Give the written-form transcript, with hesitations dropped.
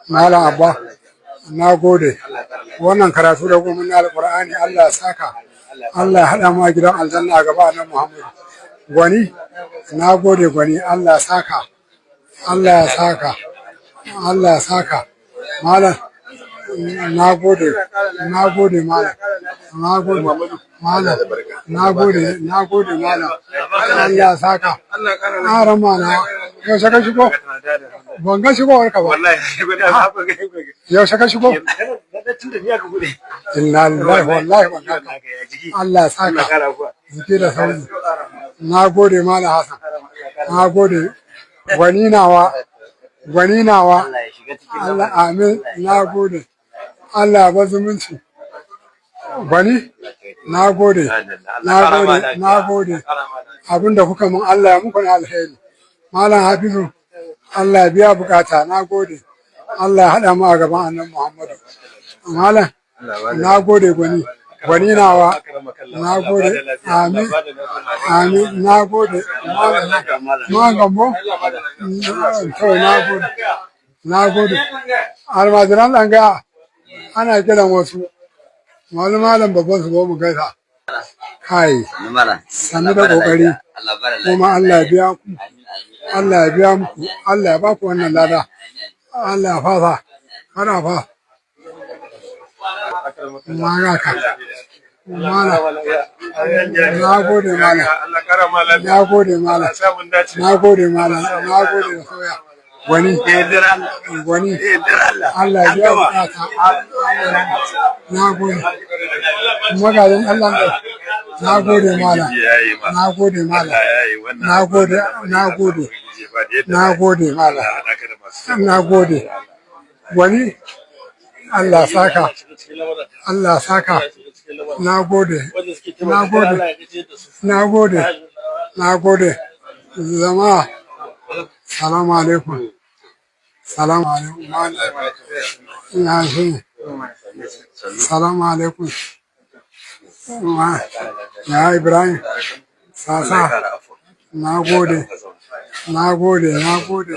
Malam Abba, na gode. Wannan karatu da kuma na Alƙur'ani, Allah ya saka. Allah ya haɗa mu a gidan aljanna a gaba nan Muhammadu. Gwani, na gode gwani, Allah ya saka. Allah ya saka. Allah ya saka. Malam, na gode, na gode malam. Na gode, malam. Na gode, na gode malam. Allah ya saka. Aran na, yaushe ka shigo? Ban ga shigowar ka ba. Yaushe ka shigo? Inna lillahi, wallahi ban ga ka. Allah ya saka. Jiki da sauri. Na gode, Malam Hassan. Na gode. Gwani nawa. Gwani nawa. Allah, amin. Na gode. Allah ya bar zumunci. Gwani? Na gode. Na gode. Na gode. Abinda kuka mun, Allah ya muku na alheri. Malam Hafizu, Allah ya biya bukata. Na gode. Allah ya haɗa mu a gaban Annabi Muhammadu. Malam, na gode gwani. Gwani nawa. Na gode. Amin. Amin. Na gode. Malam Gambo. To, na gode. Na gode. Almajiran ɗanga ana kiran wasu. Wani malam babban su mu gaisa. Kai, sannu da kokari. Kuma Allah ya biya ku. Allah ya biya muku. Allah ya ba ku wannan lada. Allah ya fasa. Kana fa. Na ga ka. Malam. Na gode, malam. Na gode, malam. Na gode, malam. Na gode da soya. Gwani. Gwani. Allah ya biya bukata. Na gode. Magajin Allah ne. Na gode, malam. Na gode, malam. Na gode. Na gode. Na gode, malam. Na gode. Gwani. Allah saka. Allah saka. Na gode. Na gode. Na gode. Na gode. Zama. Salamu alaikum. Salamu alaikum. Ya shi. Salamu alaikum. Ya Ibrahim. Sasa. Na gode. Na gode. Na gode.